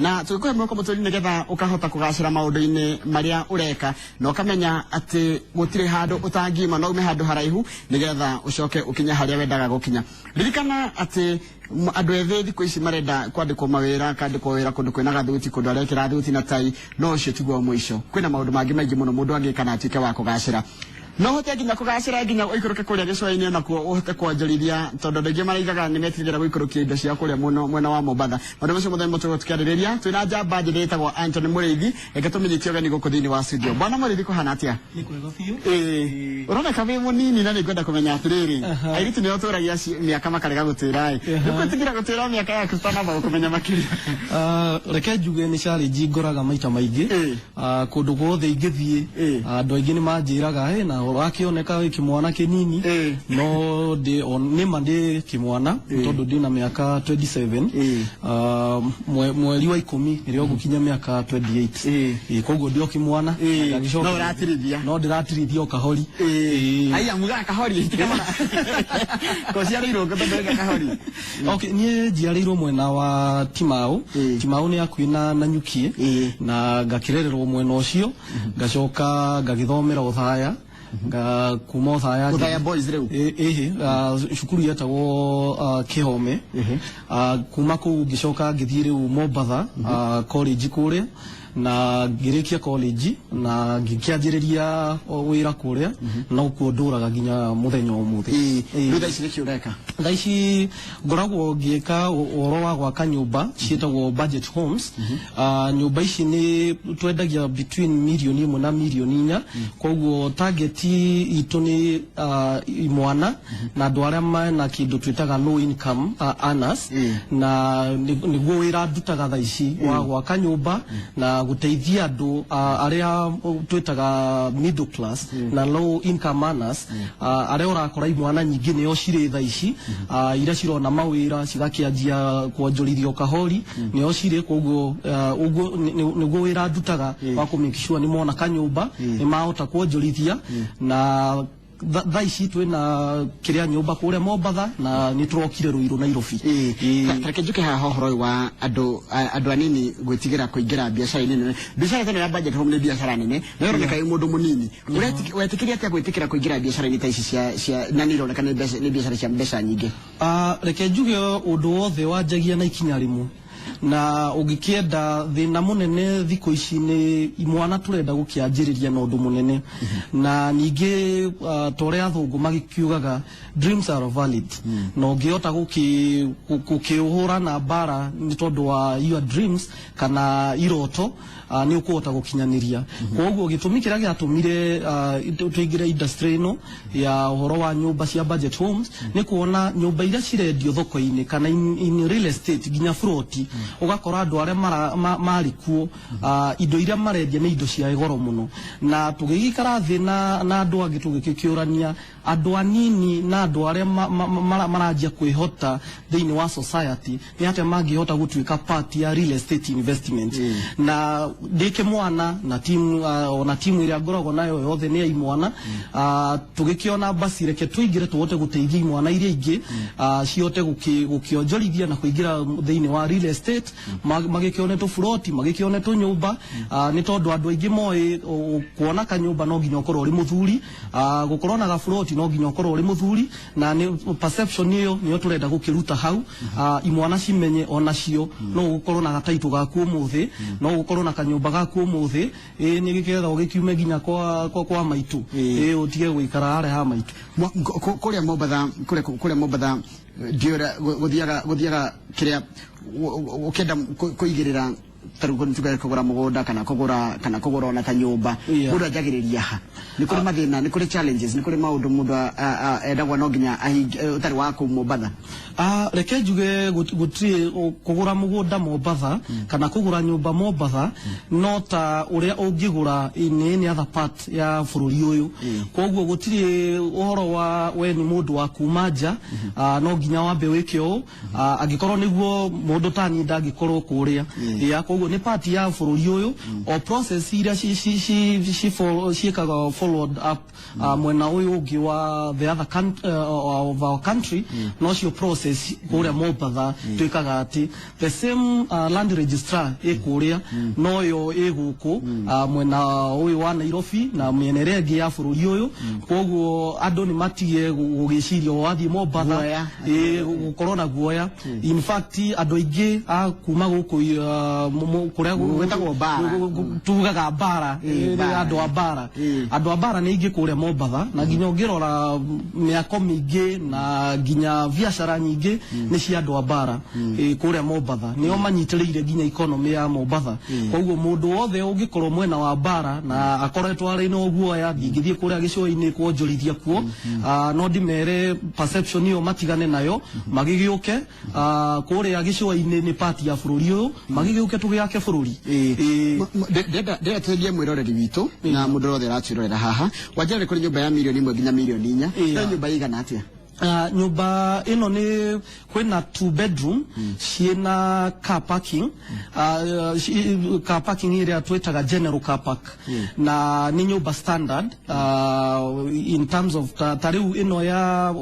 Na tũgĩkũhe mwĩhoko mũtũrĩre nĩgetha ũkahota kũgacĩra maũndũ-inĩ marĩa ũreka na ũkamenya atĩ gũtirĩ handũ ũtangiuma, no ume handũ haraihu nĩgetha ũcoke ũkinye harĩa wendaga gũkinya. Ririkana atĩ andũ ethĩ thikũ ici marenda kwandĩkwo mawĩra, kandĩkwo wĩra kũndũ kwĩna gathuti, kũndũ arekĩra thuti na tai, no ũcio tiguo mũico. Kwĩna maũndũ mangĩ maingĩ mũno mũndũ angĩka na atuĩke wa kũgacĩra. No ũhote nginya kũgacĩra nginya ũikũrũke kũrĩa gĩcũa-inĩ onakuo ũhote kwonjorithia, tondũ andũ aingĩ maraigaga nĩ metigagĩra gũikũrũkia indo ciao kũrĩa mũno mwena wa Mombatha. Maũndũ macio mothe nĩmo tũgũkorwo tũkĩarĩrĩria. Twĩna njamba njĩthĩ ĩtagwo Anthony Mũrĩithi. Reke tũmĩnyitie ũgeni gũkũ thĩinĩ wa studio. Bwana Mũrĩithi, kũhana atĩa? Nĩ kwega biũ. Ĩĩ, ũroneka wĩ mũnini na nĩngwenda kũmenya atĩrĩrĩ, airĩtu nĩo tũragia mĩaka makarega gũtwĩra ĩ, nĩ gwĩtigĩra gũtwĩra mĩaka yaku tũtanamba gũkũmenya makĩria? Ah, reke njuge nĩ challenge ngoraga maita maingĩ. Ah, kũndũ guothe ingĩthiĩ, andũ aingĩ nĩ manjĩraga, "Hey, na ũrakĩoneka wĩ kĩmwana kĩnini." No ndĩ nĩma ndĩ kĩmwana tondũ ndĩ na mĩaka 27. Ah, mweri wa 10 nĩrĩo ngũkinya mĩaka 28. Koguo ndĩ o kĩmwana. Ngagĩcoka- No ũratirithia. No ndĩratirithia o kahori. Aya mugaga kahori kũciarĩirwo kũ tondũ wĩna kahori? Okay, niĩ njiarĩirwo mwena wa Timau. Timau nĩ hakuhĩ na Nanyuki. Na ngakĩrererwo mwena ũcio, ngacoka ngagĩthomera Othaya, nga kuma Othaya. Othaya Boys rĩu? Ĩhĩ, cukuru yetagwo Kĩhome. Kuma kũu ngĩcoka ngĩthiĩ rĩu Mombatha college kũrĩa, na ngĩrĩkia college na ngĩkĩanjĩrĩria wĩra kũrĩa, na kuo ndũraga nginya mũthenya ũmũthĩ. Rĩu thaa ici nĩkĩ ũreka? Thaa ici ngoragwo ngĩka ũhoro wa gwaka nyũmba ciĩtagwo budget homes. Nyũmba ici nĩ twendagia between mirioni 1 na mirioni 4. Koguo target itũ nĩ imwana na andũ arĩa mena kĩndũ twĩtaga low income earners, na nĩguo wĩra ndutaga thaa ici wa gwaka nyũmba na gũteithia andũ arĩa twĩtaga middle class na low income earners, arĩa ũrakora imwana nyingĩ nĩo cirĩ thaa ici, iria cirona mawĩra cigakĩanjia kuonjorithio kahori, nĩo cirĩ. Koguo ũguo nĩguo wĩra ndutaga wa kũ make sure nĩ mona kanyũmba, nĩ mahota kuonjorithia. Na thaa ici twĩna kĩrĩa nyũmba kũrĩa Mombatha na nĩ tũrokire Ruiru, Nairobi. Tareke njuke haha ũhoro ũyũ wa andũ anini gwĩtigĩra kũingĩra biacara-inĩ nene. Biacara ĩno ya budget home nĩ biacara nene na ĩroneka ĩ mũndũ mũnini. Wetĩkĩria atĩa gwĩtĩkĩra kũingĩra biacara-inĩ ta ici cia na nĩ ironeka nĩ biacara cia mbeca nyingĩ? Ah, reke njuge ũndũ wothe wanjagia na ikinya rĩmwe, na ũngĩkĩenda thĩna mũnene thikũ ici nĩ imwana tũrenda gũkĩanjĩrĩria na ũndũ mũnene. Na ningĩ ta ũrĩa athũngũ magĩkiugaga, "Dreams are valid," na ũngĩhota gũkĩhũra na mbara nĩ tondũ wa your dreams kana iroto, nĩ ũkũhota gũkinyanĩria. Koguo gĩtũmi kĩrĩa gĩatũmire tũingĩre industry ĩno ya ũhoro wa nyũmba cia budget homes nĩ kuona nyũmba iria cirendio thoko-inĩ kana in real estate, nginya buroti, ũgakora andũ arĩa marĩ kuo, indo iria marendia nĩ indo cia goro mũno. Na tũgĩgĩikara thĩ na andũ angĩ tũgĩkĩũrania, andũ anini na andũ arĩa maranjia kwĩhota thĩinĩ wa society nĩ atĩa mangĩhota gũtuĩka part ya real estate investment? Na ndĩ kĩmwana na timu, ona timu ĩrĩa ngoragwo nayo yothe nĩ ya imwana, tũgĩkĩona basi reke tũingĩre tũhote gũteithia imwana iria ingĩ cihote gũkĩonjorithia na kũingĩra thĩinĩ wa real estate, magĩkĩone tũburoti, magĩkĩone tũnyũmba, nĩ tondũ andũ aingĩ moĩ kuona kanyũmba no nginya ũkorwo ũrĩ mũthuri, gũkorwo na gaburoti no nginya ũkorwo ũrĩ mũthuri. Na nĩ perception ĩyo nĩyo tũrenda gũkĩruta hau, imwana cimenye onacio no ũgũkorwo na gataitũ gaku ũmũthĩ, no ũgũkorwo na kanyũmba gaku ũmũthĩ, ĩ nĩ gĩketha ũgĩkiume nginya kwa maitũ, ĩ ũtige gũikara harĩa ha maitũ. Kũrĩa Mombatha, kũrĩa Mombatha ndiũra gũthiaga kĩrĩa ũkĩenda kũigĩrĩra, ta rĩu tuge kũgũra mũgũnda kana kũgũra ona kanyũmba, mũndũ anjagĩrĩria ha? Nĩ kũrĩ mathĩna, nĩ kũrĩ challenges, nĩ kũrĩ maũndũ mũndũ endagwo no nginya ahingie ũtarĩ wa kũu Mombatha? Ah, reke njuge gũtirĩ kũgũra mũgũnda Mombatha kana kũgũra nyũmba Mombatha no ta ũrĩa ũngĩgũra in any other part ya bũrũri ũyũ. Koguo gũtirĩ ũhoro wa we nĩ mũndũ wa kuma nja, no nginya wambe wĩke ũũ. Angĩkorwo nĩguo mũndũ ta niĩ ndangĩkorwo kũrĩa ya. Koguo Koguo nĩ part ya bũrũri ũyũ, o process iria ciĩkaga followed up mwena ũyũ ũngĩ wa the other of our country, nocio process kũrĩa Mombatha twĩkaga atĩ the same land registrar ĩ kũrĩa noyo ĩ gũkũ mwena ũyũ wa Nairobi na mĩena ĩrĩa ĩngĩ ya bũrũri ũyũ. Koguo andũ nĩ matige gũgĩciria wathiĩ Mombatha Guoya. Ĩ, gũkorwo na guoya. In fact, andũ aingĩ a kuma gũkũ kũrĩa Gwĩtagwo bara. Tugaga bara. Bara. Andũ a bara, andũ a bara nĩ aingĩ kũrĩa Mombatha, na nginya ũngĩrora mĩako mĩingĩ na nginya biacara nyingĩ nĩ cia andũ a bara kũrĩa Mombatha, nĩo manyitĩrĩire nginya economy ya Mombatha. Koguo mũndũ wothe ũngĩkorwo mwena wa bara na akoretwo arĩ na guoya, ndingĩthiĩ kũrĩa gĩcũa-inĩ kuonjorithia kuo, no ndimere perception ĩyo matigane nayo, magĩgĩũke kũrĩa gĩcũa-inĩ. Nĩ part ya bũrũri ũyũ, magĩgĩũke tũgĩake bũrũri. Ndĩrenda twendia mwĩroreri witũ na mũndũ wothe ũratwĩrorera haha wanjĩra kũrĩ nyũmba ya mirioni 1 nginya mirioni 4. Ĩno nyũmba ĩigana atĩa? Nyũmba ĩno nĩ kwĩna two bedroom ciĩna car parking, car parking ĩrĩa twĩtaga general car park, na nĩ nyũmba standard in terms of ta rĩu ĩno ya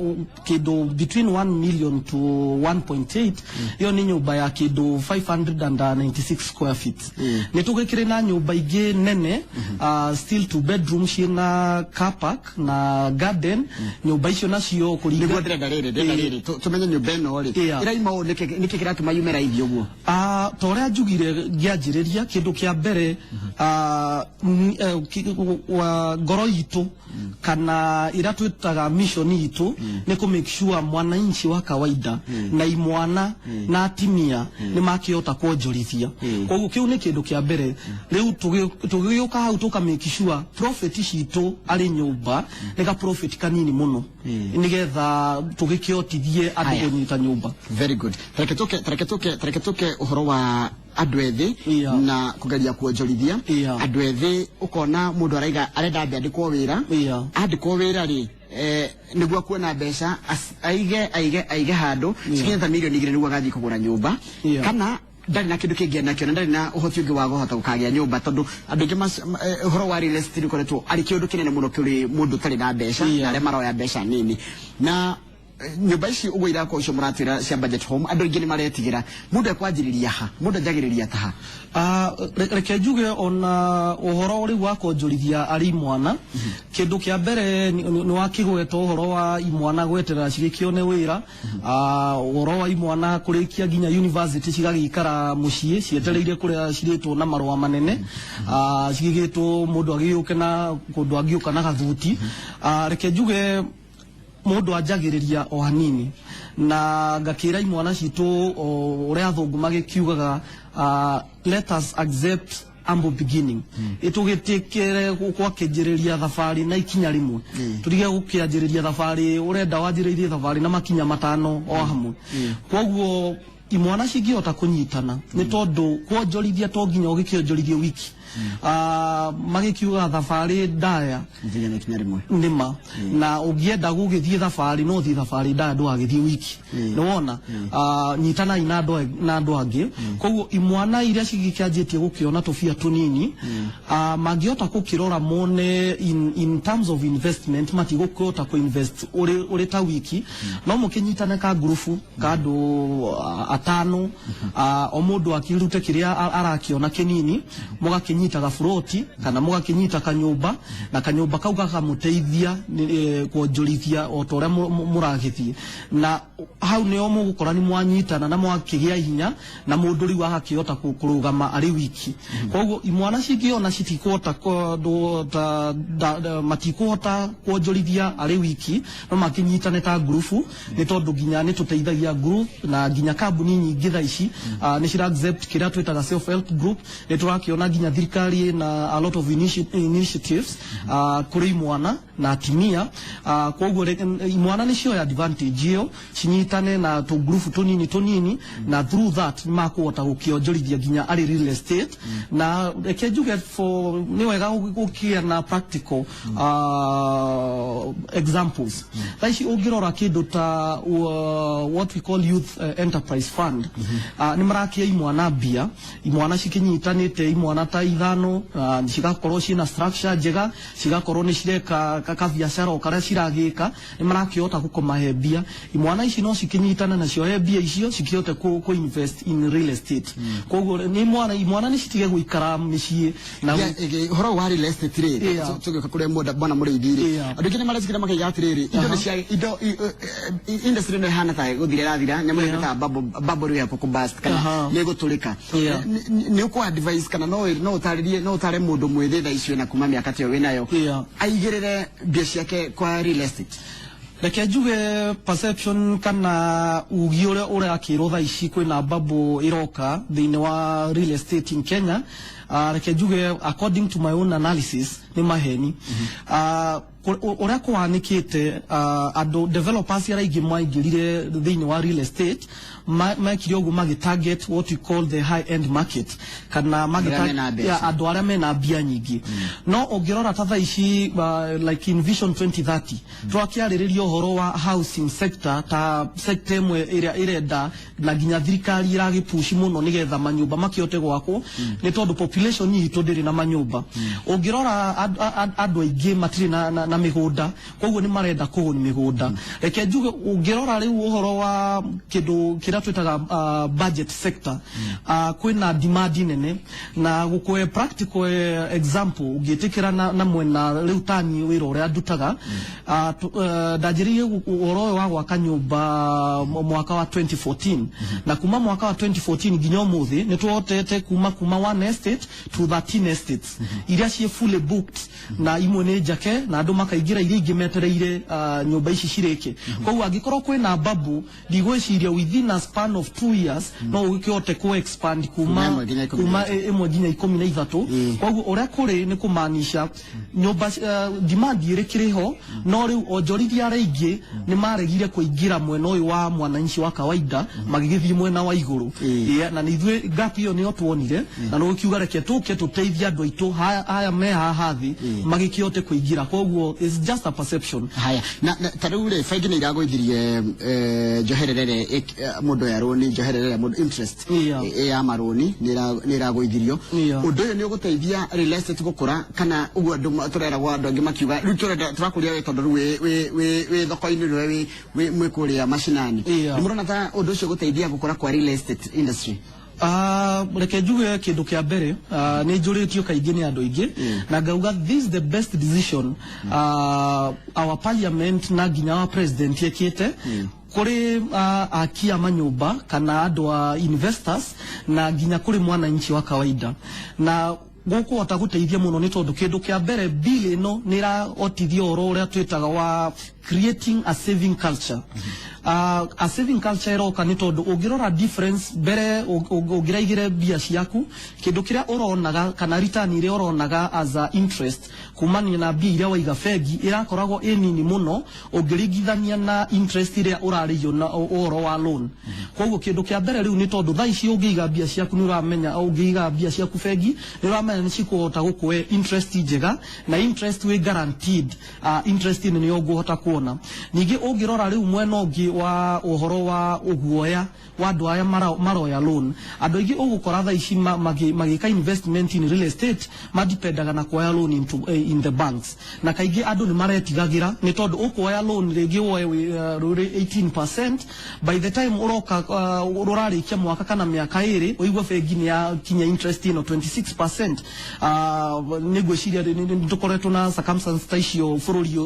kĩndũ between 1 million to 1.8, ĩyo nĩ nyũmba ya kĩndũ 596 square feet. Nĩ tũgĩkĩrĩ na nyũmba ingĩ nene, still two bedroom ciĩna car park na garden. Nyũmba icio nacio kũringana Nĩguo ndĩrenda rĩrĩ, ndĩrenda rĩrĩ tũmenye nyũmba ĩno rĩ ĩraima ũũ nĩkĩ kĩratũma yume raithi ũguo? Ta ũrĩa njugire ngĩanjĩrĩria, kĩndũ kĩa mbere, ngoro itũ kana ĩrĩa twĩtaga mission itũ nĩ kũ make sure mwananchi wa kawaida na imwana na atimia nĩ makĩhota kuonjorithia. Koguo kĩu nĩ kĩndũ kĩa mbere. Rĩu tũgĩũka hau tũka make sure profit citũ arĩ nyũmba nĩ ga profit kanini mũno, nĩgetha tũgĩkĩhotithie andũ Aya. kũnyita nyũmba. Very good. Tareke tũke ũhoro wa andũ ethĩ na kũgeria kuonjorithia. Andũ ethĩ ũkona mũndũ araiga arenda ambe andĩkwo wĩra. Andĩkwo wĩra rĩ, nĩguo kuona mbeca aige aige aige handũ cikinye ta mirioni 2 nĩguo agathiĩ kũgũra nyũmba, kana ndarĩ na kĩndũ kĩngĩ enakĩo na ndarĩ na ũhoti ũngĩ wa kũhota gũkagĩa nyũmba, tondũ andũ aingĩ ũhoro wa real estate ũkoretwo arĩ kĩũndũ kĩnene mũno kũrĩ mũndũ ũtarĩ na mbeca na arĩa maroya mbeca nini. Na nyũmba ici ũguo irakorwo icio mũratwĩra cia budget home, andũ aingĩ nĩ maretigĩra. Mũndũ ekwanjĩrĩria ha? Mũndũ anjagĩrĩria ta ha? Reke njuge ona ũhoro rĩu wa kuonjorithia arĩ imwana, kĩndũ kĩa mbere nĩ wakĩgweta ũhoro wa imwana gweterera cigĩkĩone wĩra, ũhoro wa imwana kũrĩkia nginya university cigagĩikara mũciĩ cietereire kũrĩa cirĩtwo na marũa manene, cigĩgĩtwo mũndũ agĩũke na kũndũ angĩũka na gathuti. Reke njuge mũndũ anjagĩrĩria o hanini, na ngakĩra imwana citũ o ũrĩa athũngũ magĩkiugaga, let us accept humble beginning. Ĩtũgĩtĩkĩre gwakĩnjĩrĩria thabarĩ na ikinya rĩmwe, tũtige gũkĩanjĩrĩria thabarĩ ũrenda wanjĩrĩirie thabarĩ na makinya matano o hamwe. Koguo imwana cingĩhota kũnyitana, nĩ tondũ kuonjorithia to nginya ũgĩkĩonjorithie wiki, magĩkiuga thabarĩ ndaya Njiga na ikinya rĩmwe. Nĩma na ũngĩenda gũgĩthiĩ thabarĩ no ũthiĩ thabarĩ ndaya, ndũgagĩthiĩ wiki. Nĩwona, nyitanai na andũ angĩ. Koguo imwana iria cigĩkĩanjĩtie gũkĩona tũbia tũnini, mangĩhota gũkĩrora mone in terms of investment matigũkĩhota kũ-invest ũrĩ ta wiki, no mũkĩnyitane ka ngurubu ka andũ atano, o mũndũ akĩrute kĩrĩa arakĩona kĩnini, mũgakĩnyita gaburoti kana mũgakĩnyita kanyũmba, na kanyũmba kau gakamũteithia kuonjorithia o ta ũrĩa mũragĩthiĩ. Na hau nĩo mũgũkora nĩ mwanyitana na mwakĩgĩa hinya na mũndũ rĩu agakĩhota kũrũgama arĩ wiki. Koguo imwana cingĩona citikũhota matikũhota kuonjorithia arĩ wiki, no makĩnyitane ta ngurubu, nĩ tondũ nginya nĩ tũteithagia group, na nginya kambuni nyingĩ thaa ici nĩ cira accept kĩrĩa twĩtaga self help group. Nĩ tũrakĩona nginya thirikari Thirikari ĩna a lot of initiatives kũrĩ imwana na atimia. Koguo imwana nĩ cioya advantage ĩyo, cinyitane na tũngurubu tũnini tũnini, na through that nĩ makũhota gũkĩonjorithia nginya arĩ real estate. Na reke njuge, for nĩ wega gũkĩgĩa na practical examples. Thaa ici ũngĩrora kĩndũ ta what we call Youth Enterprise Fund, nĩ marakia imwana mbia, imwana cikinyitanĩte, imwana ta 5, cigakorwo ciĩna structure njega, cigakorwo nĩ cireka kabiacara o karĩa ciragĩka, nĩ marakĩhota gũkomahe mbia. Imwana ici no cikinyitane na cioe mbia icio cikĩhote ku invest in real estate. Koguo nĩ imwana nĩ citige gũikara mĩciĩ na Ũhoro wa real estate rĩ, tũgĩũka kũrĩa bwana Mũrĩithi rĩ, andũ aingĩ nĩ marecikĩra makaiga atĩrĩrĩ, indo nĩ cia indo industry ĩno ĩhana ta gũthira ĩrathira, nyamũ ĩno ta bubble rĩ hakuhĩ kũ-burst kana nĩ ĩgũtũrĩka. Nĩ ũkũ advise kana no ũtarĩrie, no ũtare mũndũ mwĩthĩ thaa icio na kuma mĩaka ta ĩyo wĩnayo aigĩrĩre mbia ciake kwa real estate? Reke njuge perception kana ugi ũrĩa ũrakĩrwo thaa ici kwĩna bubble ĩroka thĩinĩ wa real estate in Kenya, reke njuge according to my own analysis nĩ maheni. Ũrĩa kũhanĩkĩte, andũ developers arĩa aingĩ maingĩrire thĩinĩ wa real estate mekire ũguo magĩ target what we call the high end market kana Arĩa mena mbeca. Yeah, andũ arĩa mena mbia nyingĩ. No ũngĩrora ta thaa ici, like in Vision 2030 twakĩarĩrĩria ũhoro wa housing sector ta sector ĩmwe ĩrĩa ĩrenda na nginya thirikari ĩragĩpushi mũno nĩgetha manyũmba makĩhote gwakwo, nĩ tondũ population itũ ndĩrĩ na manyũmba. Ũngĩrora andũ aingĩ matirĩ na mĩgũnda, koguo nĩ marenda kũgũra mĩgũnda. Reke njuge ũngĩrora rĩu ũhoro wa kĩndũ kĩrĩa twĩtaga budget sector, kwĩna demand nene. Na gũkũhe practical example, ũngĩtĩkĩra na mwena rĩu tani wĩra ũrĩa ndutaga, ndanjĩrĩirie ũhoro ũyũ wa gwaka nyũmba mwaka wa 2014, na kuma mwaka wa 2014 nginya ũmũthĩ nĩ tũhotete kuma one estate to 13 estates iria ciĩ fully booked, na imwe nĩ njake na andũ makaingĩra, iria ingĩ metereire nyũmba ici cirĩke. Koguo angĩkorwo kwĩna bubble, ndigwĩciria within a span of 2 years no ũgĩkĩhote ku expand kuma kuma 1 nginya 13. Kuma 1 nginya 13. Koguo ũrĩa kũrĩ nĩ kũmaanisha nyũmba demand ĩrĩ ho, no rĩu onjorithia arĩa aingĩ nĩ maregire kũingĩra mwena ũyũ wa mwananchi wa kawaida, magĩgĩthiĩ mwena wa igũrũ. Yeah, na nĩ ithuĩ gap ĩyo nĩyo tuonire na nĩ gũkiuga reke tũke tũteithie andũ aitũ haya me haha thĩ magĩkĩhote kũingĩra. Koguo it's just a perception. Haya, na ta rĩu rĩ, bengi nĩ iragũithirie njoherere mũndũ ya rũni, njoherere mũndũ interest ya marũni nĩ ĩragũithirio. Ũndũ ũyũ nĩ ũgũteithia real estate gũkũra kana ũguo andũ tũreragwo, andũ angĩ makiuga rĩu tũrenda tũrakũria we tondũ rĩu wĩ thoko-inĩ, nĩwe wĩ mwĩ kũrĩa macinani? Nĩ mũrona ta ũndũ ũcio ũgũteithia gũkũra kwa real estate industry? Reke njuge kĩndũ kĩa mbere, nĩ njũrĩtio kaingĩ nĩ andũ aingĩ na ngauga this is the best decision our parliament na nginya our president yekĩte kũrĩ aki a manyũmba kana andũ a investors na nginya kũrĩ mwananchi wa kawaida. Na gũkũhota gũteithia mũno nĩ tondũ kĩndũ kĩa mbere, bill ĩno nĩ ĩrahotithia ũhoro ũrĩa twĩtaga wa creating a saving culture. A saving culture ĩroka nĩ tondũ ũngĩrora difference mbere ũngĩraigĩre mbia ciaku, kĩndũ kĩrĩa ũronaga kana return ĩrĩa ũronaga as a interest kumania na mbia iria waiga bengi ĩrakoragwo ĩ nini mũno ũngĩringithania na interest ĩrĩa ũrarĩhio na ũhoro wa loan. Koguo kĩndũ kĩa mbere rĩu, nĩ tondũ thaa ici ũngĩiga mbia ciaku nĩ ũramenya, ũngĩiga mbia ciaku bengi nĩ ũramenya nĩ cikũhota gũkũhe interest njega na interest wĩ guaranteed, interest ĩno nĩyo ũngĩhota kuona. Ningĩ ũngĩrora rĩu mwena ũngĩ wa ũhoro wa ũguoya wa andũ aya maroya loan, andũ aingĩ ũgũkora thaa ici magĩka investment in real estate madipendaga na kuoya loan in the banks, na kaingĩ andũ nĩ maretigagĩra nĩ tondũ ũkuoya loan rĩngĩ woe rũrĩ 18%, by the time ũroka ũrarĩkia mwaka kana mĩaka 2, ũigua bengi nĩ yakinya interest ĩno 26%. Nĩ ngwĩciria nĩ tũkoretwo na circumstance ta icio bũrũri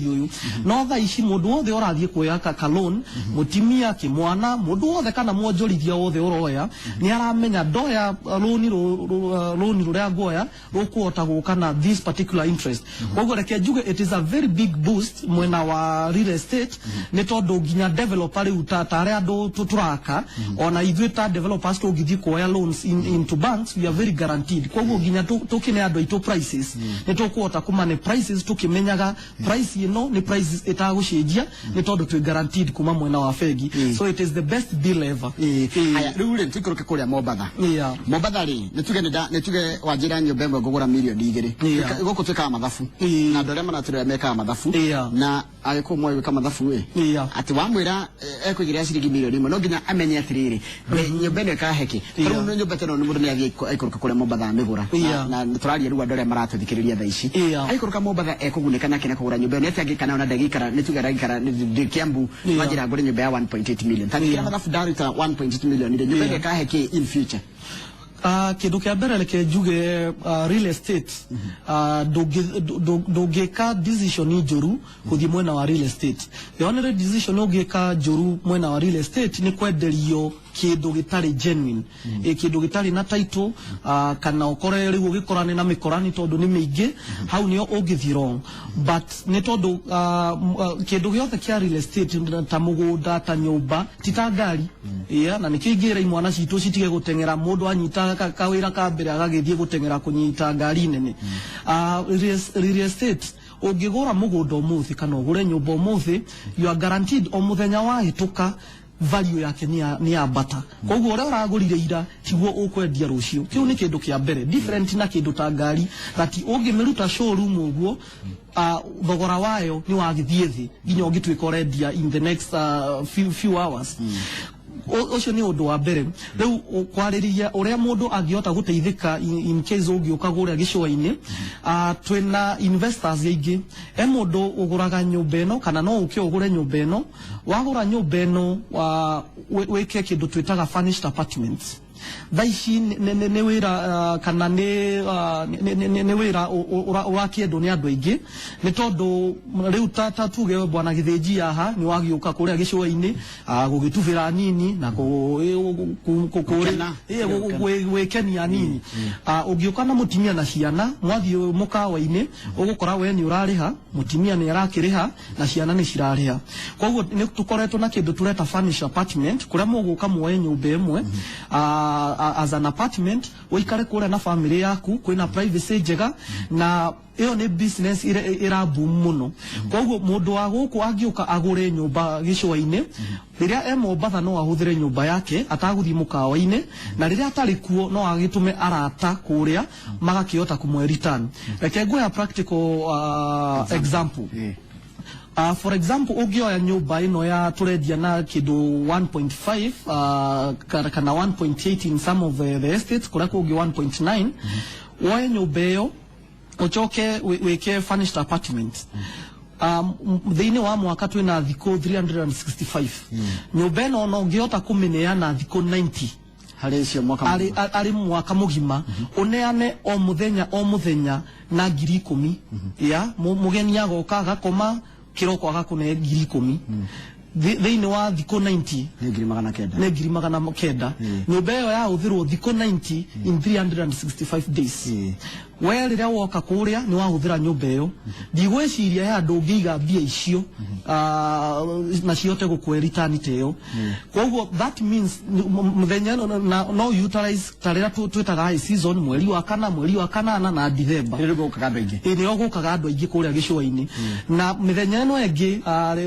ũyũ. No thaa ici mũndũ wothe ũrathiĩ kuoya ka loan, mũtimia kĩmwana, mũndũ wothe kana mwonjorithia wothe ũroya nĩ aramenya ndoya loan rũrĩa nguoya rũkũhota gũka na this particular interest. Koguo reke njuge it is a very big boost mwena wa real estate, nĩ tondũ nginya developer rĩu ta arĩa andũ tũraka, ona ithuĩ ta developers tũngĩthiĩ kuoya loans into banks, we are very guaranteed. Koguo nginya tũkĩne andũ aitũ prices, nĩ tũkũhota kũmane prices tũkĩmenyaga price ĩno nĩ prices ĩtagũcenjia, nĩ tondũ twĩ guaranteed kuma mwena wa bengi. So it is the best deal ever. Aya, rĩu rĩ, tũikũrũke kũrĩa Mombatha. Mombatha rĩ, nĩ tuge nĩ tuge wanjĩra nyũmba ĩmwe ngũgũra 2 mirioni. Gũkũ twĩkaga mathabu na andũ arĩa maratũrĩa mekaga mathabu, na agĩkũyũ moĩ gwĩka mathabu ĩ, atĩ wamwĩra ekũigĩrĩra ciringi 1 mirioni no nginya amenye atĩrĩrĩ, nyũmba ĩno ĩkahe kĩ. Tarĩu nyũmba ta ĩno, mũndũ nĩ athiĩ aikũrũka kũrĩa Mombatha amĩgũra, na tũraria rĩu andũ arĩa maratũthikĩrĩria thaa ici, aikũrũka Mombatha ekũgunĩka nake na kũgũra nyũmba ĩyo nĩ atĩ angĩka nayo na ndagĩikara, nĩ tuge aragĩikara ndĩ Kiambu, wanjĩra ngũre nyũmba ya 1.8 million, ta kĩrĩa mathabu ndaruta 1.8 million rĩ, nyũmba ĩno ĩkahe kĩ in future? Kĩndũ kĩa mbere, reke njuge, real estate, ndũngĩka decision njũru gũthiĩ mwena wa real estate. The only decision ũngĩka njũru mwena wa real estate nĩ kwenderio kĩndũ gĩtarĩ genuine, kĩndũ gĩtarĩ na title, kana ũkore rĩu ũgĩkorane na mĩkorani, tondũ nĩ mĩingĩ. Hau nĩyo ũngĩthiĩ wrong. But nĩ tondũ kĩndũ gĩothe kĩa real estate, ta mũgũnda, ta nyũmba, ti ta ngari. Yeah, na nĩkĩo ingĩra imwana citũ citige gũteng'era, mũndũ anyita kawĩra ka mbere agagĩthiĩ gũteng'era kũnyita ngari nene. Real estate, ũngĩgũra mũgũnda ũmũthĩ kana ũgũre nyũmba ũmũthĩ, you are guaranteed o mũthenya wahĩtũka value yake nĩ yambata. Koguo ũrĩa ũragũrire ira tiguo ũkwendia rũciũ. Kĩu nĩ kĩndũ kĩa mbere different na kĩndũ ta ngari, that ũngĩmĩruta showroom ũguo, thogora wayo nĩ wagĩthiĩ thĩ nginya ũngĩtuĩka ũrendia in the next few hours. Ũcio nĩ ũndũ wa mbere. Rĩu kwarĩria ũrĩa mũndũ angĩhota gũteithĩka in case ũngĩũka kũrĩa gĩcũa-inĩ, twĩna investors aingĩ. E mũndũ ũgũraga nyũmba ĩno, kana no ũke ũgũre nyũmba ĩno. Wagũra nyũmba ĩno, wĩke kĩndũ twĩtaga furnished apartments. Thaa ici nĩ wĩra, kana nĩ wĩra ũrakĩendwo nĩ andũ aingĩ, nĩ tondũ rĩu ta tuge bwana Gĩthĩnji haha nĩ wagĩũka kũrĩa gĩcũa-inĩ, gũgĩtubĩra nini na Gũkena. Gwĩkenia nini. Ũngĩũka na mũtumia na ciana, mwathiĩ mũkawa-inĩ, ũgũkora we nĩ ũrarĩha, mũtumia nĩ arakĩrĩha, na ciana nĩ cirarĩha. Koguo nĩ tũkoretwo na kĩndũ tũreta furnished apartment, kũrĩa mũgũka muoye nyũmba ĩmwe as an apartment, ũikare kũrĩa na family yaku, kwĩna privacy njega, na ĩyo nĩ business ĩra boom mũno. Koguo mũndũ wa gũkũ angĩũka agũre nyũmba gĩcũa-inĩ, rĩrĩa e Mombatha no ahũthĩre nyũmba yake atagũthiĩ mũkawa-inĩ, na rĩrĩa atarĩ kuo no agĩtũme arata kũrĩa magakĩhota kũmwe return. Reke nguhe practical example. For example, ũngĩoya nyũmba ĩno ya tũrendia na kĩndũ 1.5, kana 1.8 in some of the estates, kũrĩa kũngĩ 1.9, woe nyũmba ĩyo ũcoke wĩke furnished apartment, thĩinĩ wa mwaka twĩna thikũ 365, nyũmba ĩno no ũngĩhota kũmĩneana thikũ 90 harĩ icio mwaka arĩ mũgima. Arĩ mwaka mũgima, ũneane o mũthenya o mũthenya na 10,000 ya mũgeni agoka agakoma, kĩroko agakũne 10,000. Thĩinĩ wa thikũ 90 Nĩ 900,000. Nĩ 900,000. Nyũmba ĩyo yahũthĩrwo thikũ 90 in 365 days. We rĩrĩa woka kũrĩa nĩ wahũthĩra nyũmba ĩyo, ndigwĩciria he andũ ũngĩiga mbia icio, na cihote gũkũhe return ta ĩyo. Koguo that means mũthenya ĩno no utilize ta rĩrĩa twĩtaga high season, mweri wa kana, mweri wa kanana na Dithemba. Rĩrĩ gũkaga andũ aingĩ. Ĩ, nĩo gũkaga andũ aingĩ kũrĩa gĩcũa-inĩ, na mĩthenya ĩno ĩngĩ,